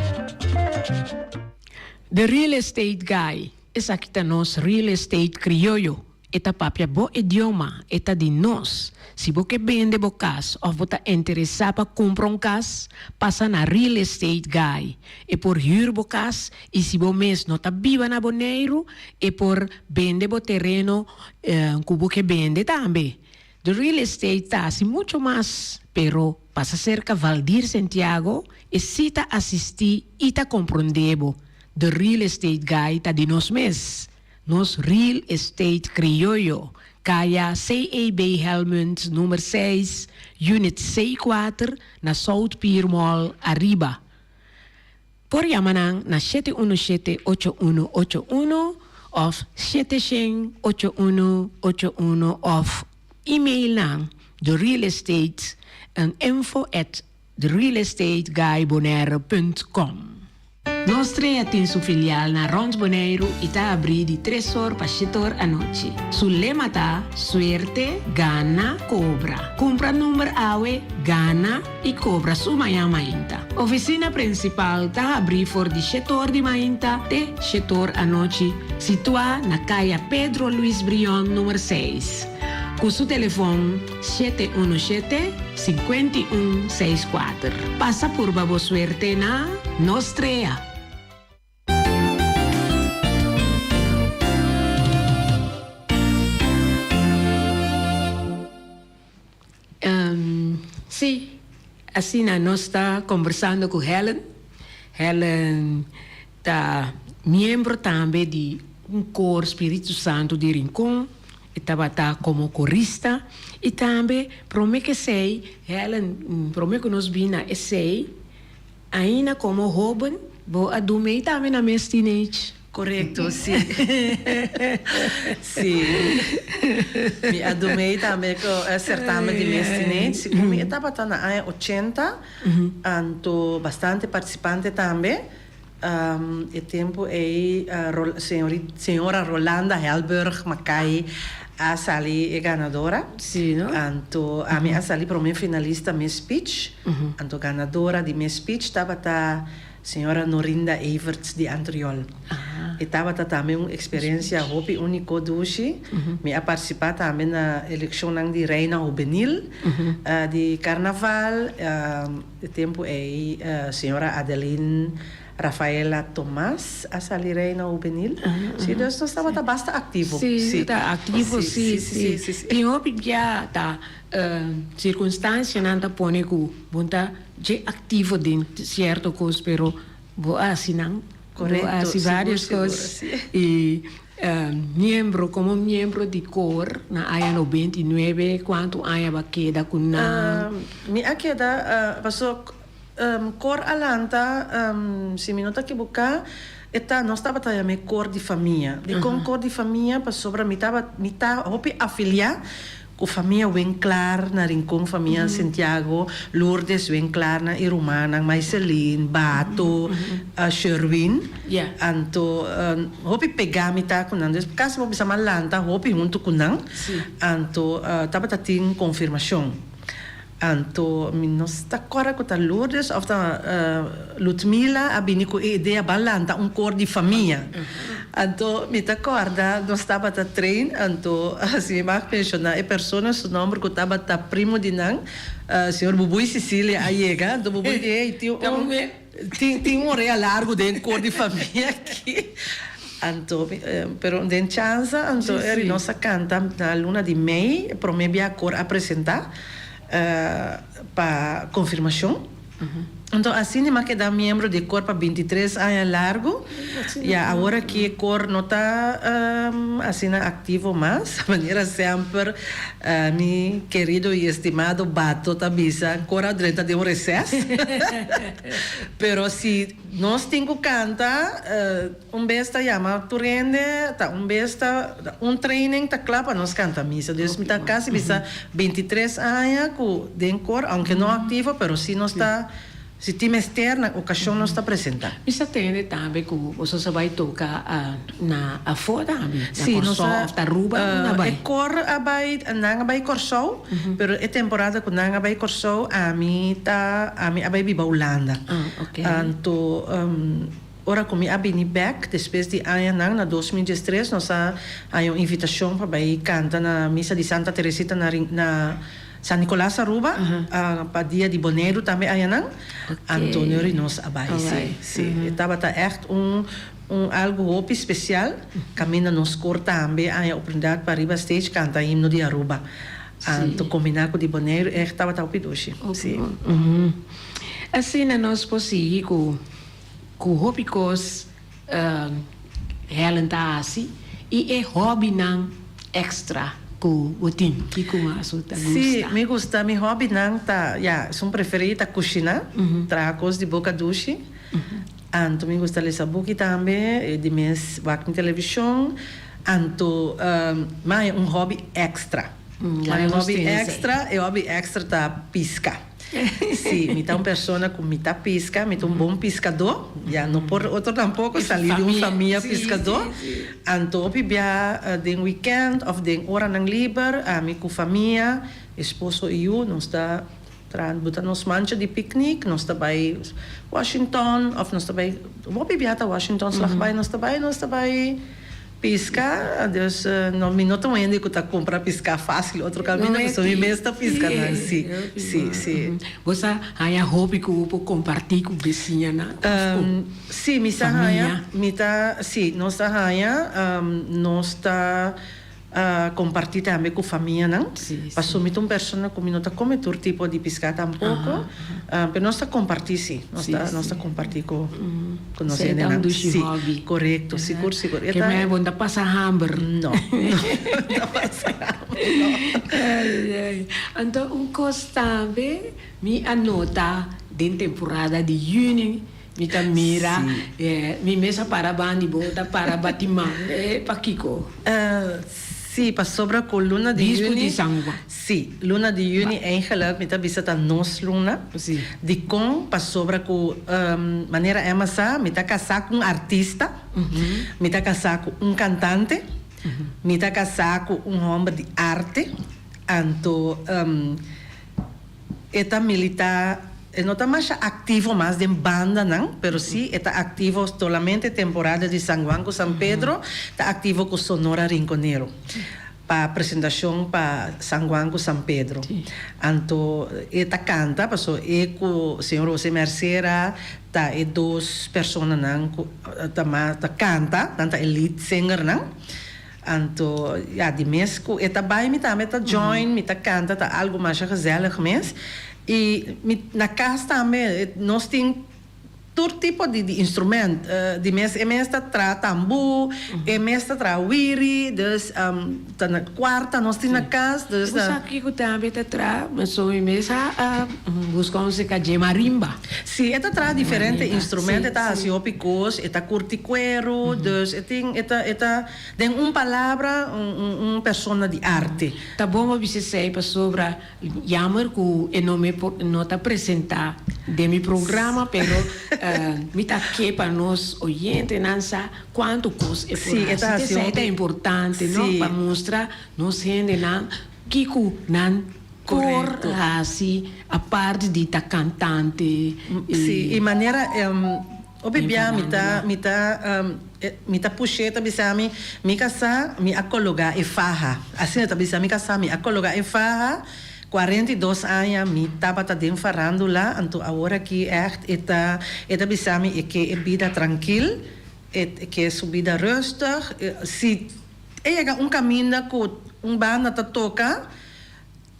The Real Estate Guy, Esaki ta nos Real Estate Crioyo. E ta papia bo idioma, e ta di nos. Si bo ke bende bo kas òf bo ta interesá pa kumpra un kas, pasa na Real Estate Guy. E por hür bo kas i si bo mes no ta biba na Boneiru, e por bende bo tereno ku bo ke bende tambe. The Real Estate ta hasi mucho mas, pero pasa serka Valdir Sentiago, e sí ta asistí i ta komprondé bo. The Real Estate Guy ta di nos mes. Nos Real Estate Crioyo, Kaya CEB Helmond nummer seis, unit C kuater, na South Pier Mall, Ariba. Por yama nan na shete unu shete ocho unu ocho unu òf shete shen ocho unu ocho unu òf email nan therealestate info at therealestateguybonaire punt com. Nos Trea tin su filial na rònt Boneiru i ta abrí di tres or pa shete or anochi. Su lema ta, Suerte, gana, kobra. Kumpra number awe, gana i kobra su mañan mainta. Ofisina prinsipal ta habrí for di shete or di mainta te shete or anochi, situá na Kaya Pedro Luis Brion number seis. Ku su telefon 717 51 64. Pasa purba bo suerte na Nos Trea! Sí, asina nos ta kombersando ku Helen. Helen ta miembro tambe di un kor Spiritu Santu di Rincon. E tabata komo korista i tambe promé ku esei Helen, promé ku nos bin na esei, Aina komo hoben bo a dumei tambe na mes teenage? Korekto, si. Si. Mi a dumei tambe ku e sertamen di mes teenage. Si ku mi e tabata na aña ochenta, anto bastante partisipante tambe. E tempu ei señora Rolanda Helburg Mackay a sali e ganadora. Anto ami a sali prome finalista Miss Speech. Anto ganadora di Miss Speech tabata señora Norinda Everts di Antriol. E tabata tambe un eksperensia hopi uniko dushi. Mi a partisipa tambe na elekshonnan di Reina Hubenil di Karnaval. E tempu ei señora Adeline Rafaela Tomas a sali reina hubenil. Sí, dus nos tabata basta aktivo. Sí, ta aktivo, sí, sí. Tin hopi bia ta sirkunstansianan ta pone ku bo ta dje aktivo den sierto kos, pero bo a hasi nan. Bo a hasi vários kos. I Miembro, komo miembro di kor na aña 99, kuantu aña bo a keda ku nan? Mi a keda, paso kor a lanta, si mi no ta kibuká, e ta, nos tabata yam'é kor di famia. Dikon kor di famia? Pasobra mi taba, mi ta hopi afiliá Ku famia Winklaar na Rincon, famia Santiago, Lourdes Winklaar na e rumannan Maiselin, Bato, Sherwin. Anto hopi pegá mi ta ku nan. Dus kasi bo bisa mi a lanta hopi huntu ku nan. Anto tabata tin konfirmashon. Anto mi no ta kòrda ku ta Lourdes òf ta Ludmila a bini ku e idea ban lanta un kor di famia. Anto mi ta kòrda nos tabata train anto si mi mag menshoná e persona su nòmber ku tabata primo di nan, señor Bubuy Cecilia a yega anto Bubuy di hey tin un tin tin un orea largu den kor di famia aki. Anto pero den chansa anto eri nos a kanta na luna di mei promé bia kor a presentá pa konfirmashon. Anto asina mi a keda miembro di e kor pa bintitres aña largu. Ya awor aki e kor no ta asina aktivo mas. Manera semper mi kerido i estimado Bato ta bisa, kor a drenta den un reses. Pero si nos tin ku kanta, un bes ta yama tur hende, ta un bes ta un training ta kla pa nos kanta misa. Dus mi ta kasi bisa bintitres aña ku den kor, aunke no aktivo, pero si nos ta, si tin mester na okashon nos ta presenta. Mi sa tende tambe ku boso sa bai toka na afó tambe, na Kòrsou òf ta Aruba nan a bai? E kor a bai, nan a bai Kòrsou, pero e temporada ku nan a bai Kòrsou ami ta, ami a bai biba Hulanda. Anto Ora ku mi a bini bèk despues di añanan, na 2013, nos a haña un invitashon pa bai kanta na misa di Santa Teresita na na San Nicolas, Aruba, pa dia di Boneiru tambe añanan. Antonio ri nos a bai, sí, sí. E tabata ègt un un algu hopi spesial, kaminda nos kor tambe a haña oportunidat pa riba stage kanta himno di Aruba. Anto kombiná ku di Boneiru, ègt tabata hopi dushi, sí. Asina nos por sigui ku. Ku hopi kos Helen ta hasi i e hòbinan èkstra ku bo tin, kiko mas bo ta gusta? Sí, mi gusta, mi hòbinan ta, ya, esun preferí ta kushiná, traha kos di boka dushi. Anto mi gusta lesa buki tambe, di mes wak mi televishon. Anto mi haña un hòbi èkstra. Mi haña un hòbi èkstra, e hòbi èkstra ta piska. Sí, mi ta un persona ku mi ta piska, mi ta un bon piskadó, ya no por otro tampoko, salí di un famia piskadó. Anto hopi bia den wikènt òf den oranan liber, ami ku famia, esposo i yu, nos ta traha buta nos mancha di piknik, nos ta bai Washington òf nos ta bai, hopi bia ta Washington, Slagbaai nos ta bai, nos ta bai. Pisca, dus no mi no ta un hende cu ta cumpra pisca facil otro caminda pasobra mi mes ta pisca nan si si si. Bo sa haña hopi cu bo por comparti cu beciñanan of cu Si mi sa haña mi ta si nos ta haña nos ta comparti tambe cu famianan pasobra mi ta un persona cu mi no ta come tur tipo di pisca tampoco pero nos ta comparti si nos ta nos ta comparti cu. Ku nos Esei ta un hendenan. dushi Sí, hobby. korekto, sigur, sigur. E Ke ta. mei bo no ta pasa hamber. No, no ta pasa hamber, no. Ai, ai. Anto un kos tambe mi a nota den temporada di yüni, mi ta mira, Sí. mi mes a para banda di bo, ta para bati man. Pakiko? Sí, pasobra ku luna di Bispu yüni. di San Juan. Sí, luna di yüni eigenlijk mi ta bisa ta nos luna. Sí. Dikon? Pasobra ku manera Emma sa, mi ta kasá ku un artista, mi ta kasá ku un kantante, mi ta kasá ku un hòmber di arte, anto e ta militá, e no ta masha aktivo mas den bandanan, pero sí e ta aktivo solamente temporada di San Juan ku San Pedro, ta aktivo ku Sonora Rinconero. Pa presentacion pa San Juan cu San Pedro. Anto e ta canta paso e cu señor Jose Mercera ta e dos personanan cu ta mas ta canta, nan ta e lead singernan. Anto ya di mes cu e ta bay mi tambe ta join, mi ta canta, ta algo masha gezellig mes. Y mi na cas tambe nos tin. Tur tipo di di instrument, di mes e mes ta traha tambú, e mes ta traha wiri, dus ta na cuarta nos tin na cas, dus Bo sa kico tambe ta traha? Pasobra mi mes a busca un seca dje marimba. Si, e ta traha diferente instrument, e ta haci hopi cos, e ta curti cuero, dus e tin, e ta, e ta, den un palabra, un un persona di arte. Ta bon bo bisa esey pasobra Jammer ku e no me por no ta presentá den mi programa pero mi ta ke pa nos oyentenan sa kuantu kos e por Sí, e ta hasi. hasi Esei ta hopi. importante no Sí. pa mustra nos hendenan kiko nan por Korekto. hasi aparte di ta kantante Sí, i i manera Hopi bia mi ta Propaganda. mi ta mi ta push'é ta bisa mi, mi kasá mi a kologá e faha. Asina ta bisa mi kasá mi a kologá e faha, 42 aña mi tabata den farándula, anto awor aki ègt e ta e ta bisa mi e ke e bida trankil, e ke su bida rustig, si e yega un kaminda ku un banda ta toka,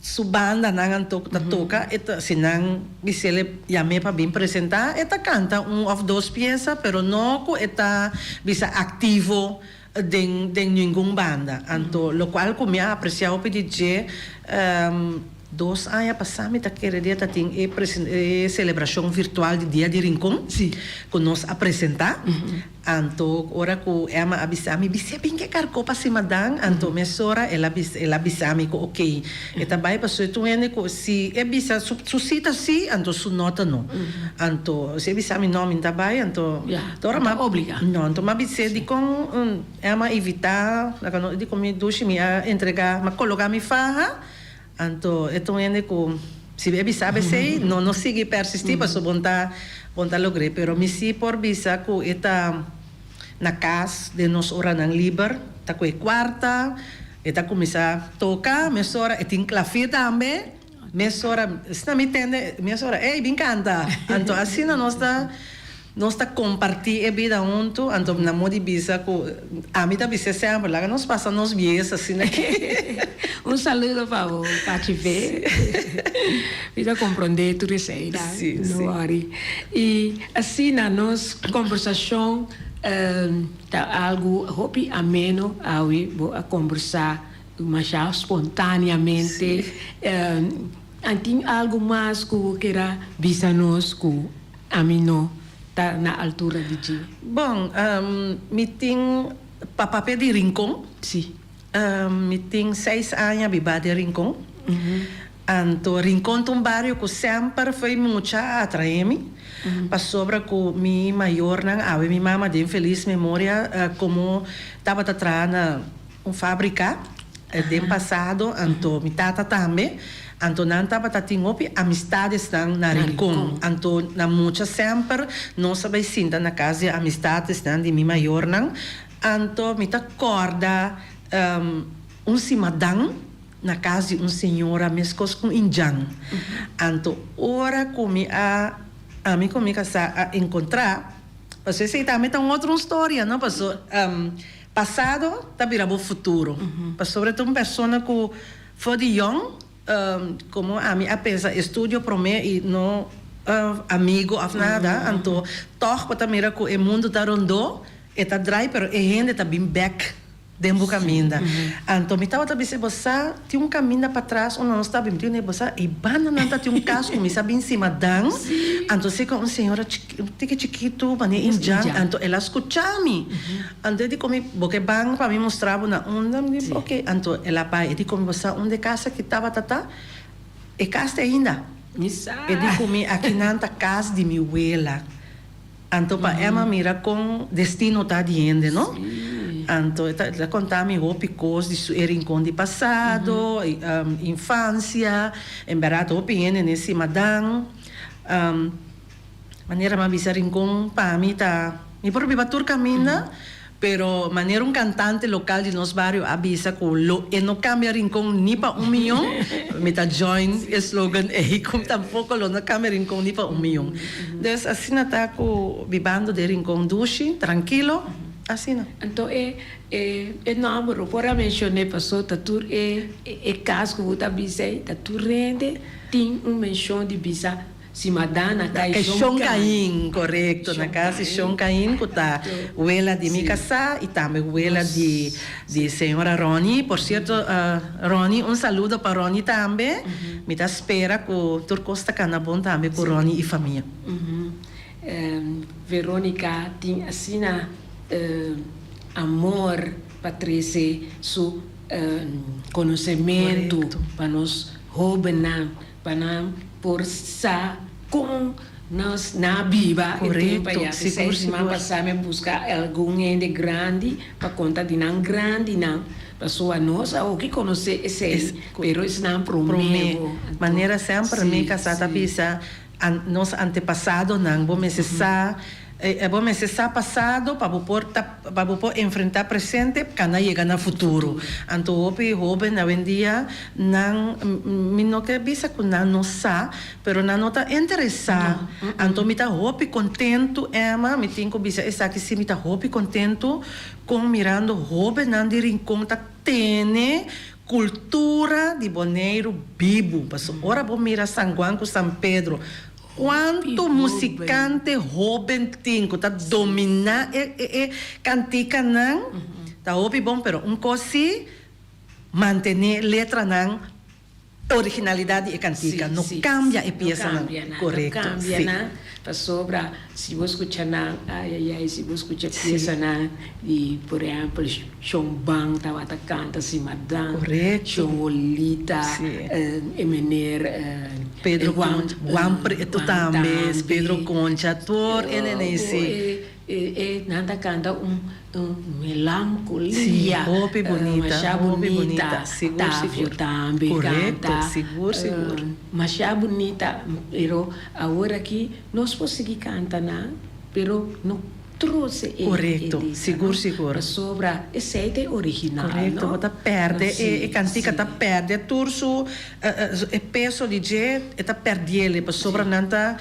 Su bandanan anto ku ta toka e ta si nan bis'el yam'é pa bin presentá e ta kanta un òf dos piesa pero no ku e ta bisa aktivo den den ningun banda. Anto lokual ku mi a apresiá hopi di dje dos aña pasá mi ta kere di e ta tin e e selebrashon virtual di Dia di Rincon ku nos a presentá. Anto ora ku Emma a bisa mi, Bis'é bin ke karkó pa simadan, anto mesora el a bisa, el a bisa mi ku okey, e ta bai pasobra e ta un hende ku si e bisa su su sí ta sí, anto su no ta no. Anto si e bisa mi no, mi no ta bai, anto Ya, ora no m'a ta obliga. No, anto m'a bis'é dikon Emma evitá, laga no dikon mi dushi mi a entregá, m'a kologá mi faha, Anto e ta un hende ku si e bisa besei no no sigui persistí pasobra bon ta bon ta logr'é. Pero mi sí por bisa ku e ta na kas den nos oranan liber, ta ku e kuarta, e ta kuminsá toka mesora, e tin klafir tambe, mesora asina mi tende mesora ey bin kanta. Anto asina nos ta. Nos ta comparti e bida hunto, anto na modo di bisa cu ami ta bisa semper, laga nos pasa nos bies asina aki. Un saludo pa bo, Pachi Fe. Mi ta comprende tur esey nan, no worry. Y asina nos conversacion ta algo hopi ameno awe, bo a conversa masha spontaneamente. Tin algo mas cu bo kera bisa nos cu Ami no ta na altura di dje. Bon, mi tin pa papia di Rincon. Si. Mi tin seis aña bibá den Rincon. Anto Rincon ta un bario ku semper fo'i mucha a atraé mi, pasobra ku mi mayornan, awe mi mama den felis memoria, komo tabata traha na un fábrika den pasado, anto mi tata tambe, anto nan tabata tin hopi amistadesnan na Rincon. Anto na mucha semper nos a bai sinta na kas di amistadesnan di mi mayornan, anto mi ta kòrda un simadan. Na kas di un señora meskos ku un indjan. Anto ora ku mi a, ami ku mi kasá a enkontrá, pasobra esei tambe ta un otro un storia, no? Paso pasado ta bira bo futuro. Pasobra ta un persona ku for di yòn, komo ami a pensa estudio promé i no amigo òf nada, anto tòg bo ta mira ku e mundu ta rondó, e ta drai pero e hende ta bin bèk. Den bo kaminda. Anto mi tabata bisa e bo sa tin un kaminda patras unda nos ta bin tin bo sa e bandanan ta tin un kas ku mi sa bin sima dan anto seka un señora chiki un tiki chikitu manera indjan anto el a skucha mi anto e di ku mi bo ke ban pa mi mustra bo na unda mi di oke anto el a bai e di ku mi bo sa unda e kas aki tabata ta e kas ta ainda e di ku mi akinan ta kas di mi wela. Anto pa Emma mira kon destino ta di hende, no? Anto e ta e ta konta mi hopi kos di su e rincon di pasado, infansia, en bèrdat hopi hende n'e simadan. Manera mi a bisa Rincon pa mi ta, mi por biba tur kaminda. Pero manera un cantante local di nos bario a bisa cu lo e no cambia Rincon ni pa un miyon, mi ta join e slogan ey cu tampoco lo no cambia Rincon ni pa un miyon. Dus asina ta cu bibando den Rincon dushi, trankilo, asina. Anto e e nomber bo por a mencion'e paso ta tur e e cas cu bo ta bisa ey ta tur rende tin un mencion di bisa Si Madá na kai Shon Kain. Shon Kain, korekto. Na kas di Shon Kain ku ta wela di mi kasá i tambe wela di di señora Ronnie. Por sierto, Ronnie, un saludo pa Ronnie tambe. Mi ta spera ku tur kos ta kana bon tambe ku Ronnie i famia. Veronica tin asina amor pa trese su konosementu pa nos hóbennan. Pa nan por sa kon nos na biba e tempu ayá. P'esei siman pasá mi a buska algun hende grandi pa konta di nan grandinan, pasobra nos a hopi konosé esei, pero esnan promé bo. Manera semper mi kasá ta bisa, nos antepasadonan, bo mester sa Bo mester sa pasado pa bo por ta pa bo por enfrentá presente kanda yega na futuro. Anto hopi hóben awendia nan mi no ke bisa ku nan no sa pero nan no ta interesá. Anto mi ta hopi kontentu Emma mi tin ku bisa esaki si mi ta hopi kontentu kon mirando hóbennan di Rincon ta tene kultura di Boneiru bibu. Pasobra ora bo mira San Juan ku San Pedro Cuanto musicante hoben tin cu ta domina e e canticanan ta hopi bon pero un cos si mantene letranan originalidad di e cantica no cambia e piesanan corecto si. Pasobra si bo scucha nan ayayay si bo scucha piesanan di por ehempel Shon Ban tabata canta si Madan, Shon Olita, e meneer Pedro Juan, Juan Preto tambe, Pedro Concha, tur e nene si. E nan ta canta un melancolia. Si, hopi bunita, masha hopi bunita, sigur, Tavio sigur. tambe Correcto, canta. sigur, sigur. Masha bunita, pero awor aki nos por sigui canta nan, pero no Troce e Korekto, e letra, sigur no? sigur. Pasobra esei ta e original, Korekto, no? bo ta pèrdè e e kantika ta pèrdè tur su e peso di dje e ta pèrdiel pasobra nan ta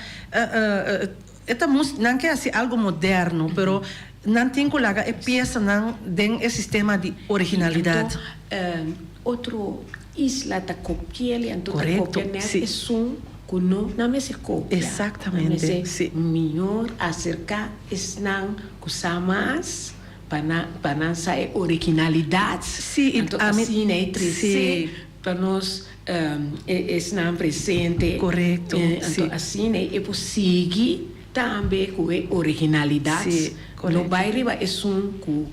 e ta mus nan ke hasi algo moderno pero nan tin ku laga e piesanan den e sistema di originalidat. Anto otro isla ta kopiel i anto ta Korekto, kopia nèt si. esun ku no nan mester kopia. Nan Exactamente, mester si. mihor aserká esnan ku sa mas pa nan pa nan sa e originalidat. Si, i Anto ami, asina e trese si. pa nos e esnan presente. Korekto, si. Anto asina e por sigui tambe ku e originalidat. Si, No korekto. bai riba esun ku.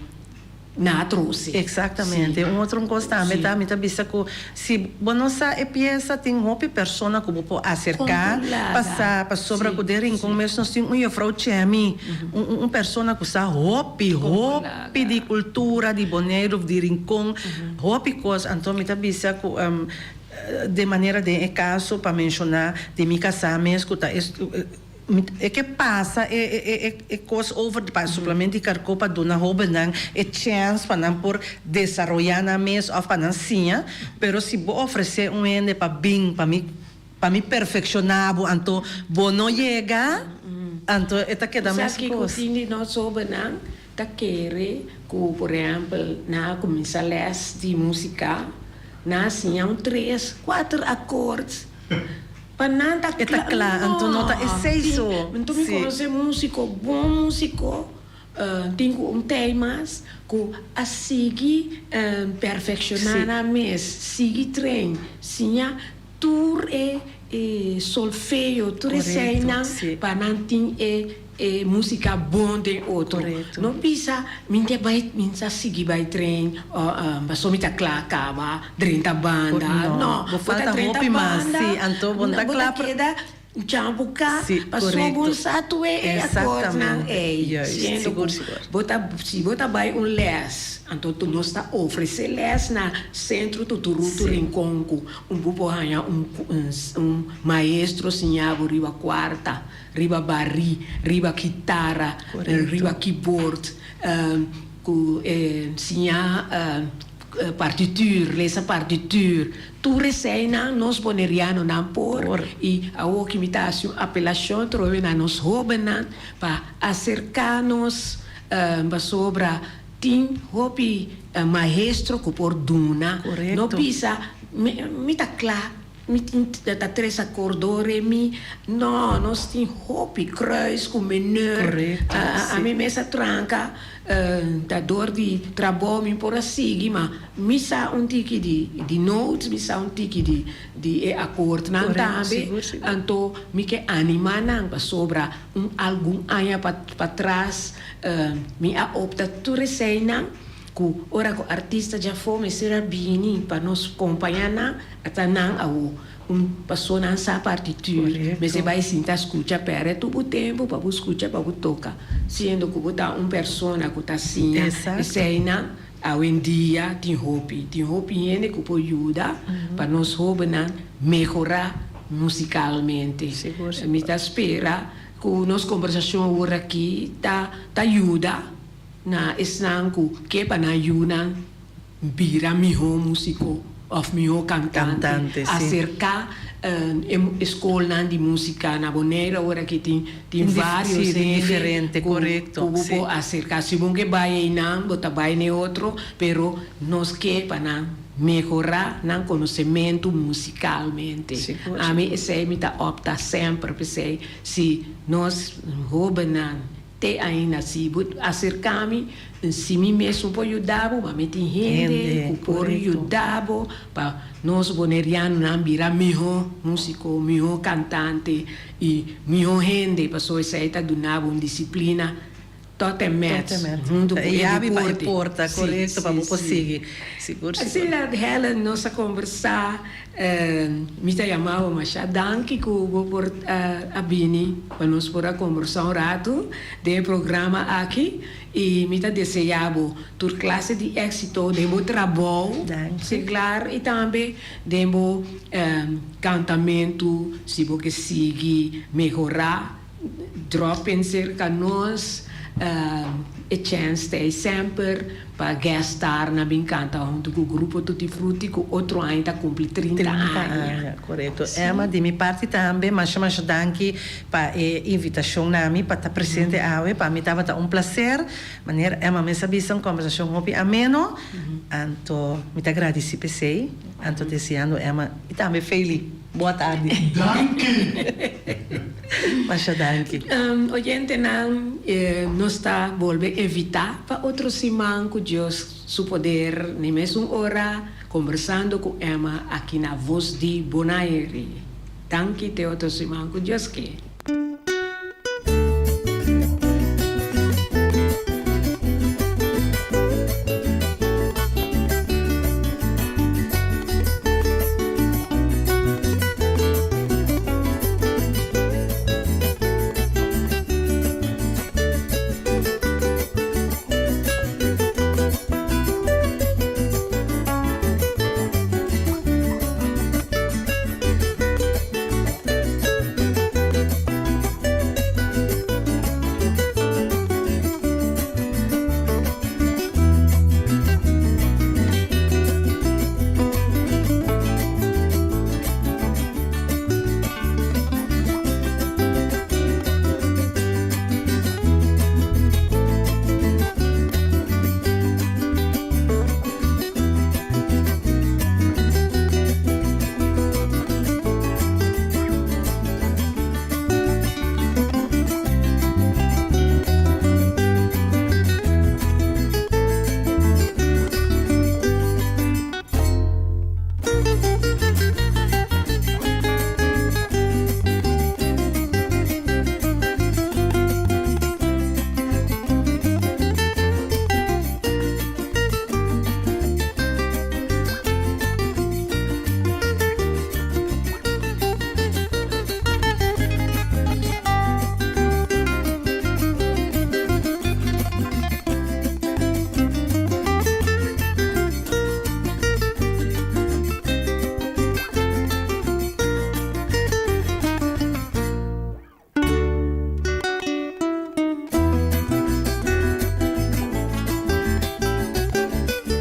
Na troce. Exactamente. Un otro cos tambe ta, mi ta bisa cu si bo no sa e pieza tin hopi persona cu bo por acerca pa sa, pasobra cu den Rincon mes nos tin un juffrouw Chemi, un un persona cu sa hopi, hopi di cultura di Boneiru of di Rincon, hopi cos. Anto mi ta bisa cu den manera den e caso pa menciona di mi casa mes cu ta E ke pasa e e e kos over pa suplemento di karko pa duna hobennan e chèns pa nan por desaroyá nan mes òf pa nan siña, pero si bo ofresé un hende pa bin pa mi pa mi perfekshoná bo anto bo no yega anto e ta keda Sa mes kiko kos. tin di nos hobennan ta kere ku por ehèmpel nan a kuminsá lès di músika nan a siña un tres kuater akòrds. Pa nan ta E ta kla, anto no ta esei so. Anto mi Sí. konosé músiko, bon músiko, tin ku un tei mas, ku a sigui perfekshoná Sí. nan mes, sigui train, siña tur e e solfeo, tur Korekto, eseinan sí. pa nan tin e E musica bon den otro. Correcto. No bisa mi ta bay mi sa sigui bay tren paso mi ta cla caba drenta banda. No, No, bo bo ta falta drenta hopi mas, banda, si, anto bo no ta bo cla ta keda chambuca Si, paso bo correcto. sa tur e acordnan Exactamente. ey. Juist, Siendo sigur, cu sigur. bo ta si bo ta bay un les anto tu nos ta ofrece les na Centro Tuturutu Si. Rincon cu un bo por haya un un maestro siña bo riba cuarta. Riba barí, riba kitara, riba keyboard, ku siña partituur, lesa partituur. Tur eseinan nos bonerianonan por i awor ki mi ta hasi un apelashon trobe na nos hóbennan pa aserká nos pasobra tin hopi maestro ku por duna. No bisa mi ta kla. Mi tin ta tres akor do re mi. No, nos tin hopi kruis ku meneur. Korekto, si. Ami mes a tranka ta dor di trabou mi por a sigui, ma mi sa un tiki di di notes, mi sa un tiki di di e akoordnan Korekto, tambe. sigur, sigur. Anto mi ke animá nan pasobra un algun aña pa patras mi a opta tur eseinan ku ora ku artista djafó mester a bini pa nos kompañá nan. Ata nan awo un paso nan sa partitur mester bai sinta scucha perde tur bo tempo pa bo scucha pa bo toca siendo cu bo ta un persona cu ta siña eseinan awendia tin hopi tin hopi hende cu por yuda pa nos hobennan mehora musicalmente mi ta spera cu nos combersacion awor aki ta ta yuda na esnan cu ke pa nan yunan Bira mihó músiko òf mihó kantante. Kantante, sí. Aserká e skolnan di músika na Boneiru awor aki tin tin Tin dif- vários sí, tin hende diferente, ku korekto, ku bo sí. por aserká. Si bo ke bai einan bo ta bai n'e otro, pero nos ke pa nan mehorá nan konosementu musikalmente. Sigur, Ami sigur. esei mi ta opta semper p'esei si nos hóbennan Te ainda si bo acerca mi, si mi mes no por yuda bo, ma mi tin hende cu por yuda bo pa nos bonerianonan bira miho musico, miho cantante y miho hende, pasobra esey ta duna bo un disciplina tot en met hunto cu e deporte. Si, si, si. Asina Helen nos a conversa. Mi ta yama bo masha danki ku bo por a bini pa nos por a kombersá un ratu den e programa aki i mi ta deseá bo tur klase di éksito den bo trabou seglar i tambe den bo kantamentu si bo ke sigui mehorá drop in serka nos e chèns ta ei semper pa guest star na bin kanta huntu ku Grupo Tutti Frutti ku otro aña ta kumpli trinta 30 aña. aña, korekto. Emma, di mi parti tambe masha masha danki pa e invitashon na mi pa ta presente awe. Pa mi tabata un plaser. Manera Emma mes a bisa un kombersashon hopi ameno. Anto mi ta gradisí p'esei. Anto deseando Emma i tambe Feli boa tardi. Danki! Masha danki. Oyentenan, nos ta bolbe evitá pa otro siman ku Dios su poder ni mesun ora kombersando ku Emma aki na Voz di Bonaire. Danki te otro siman ku Dios ke.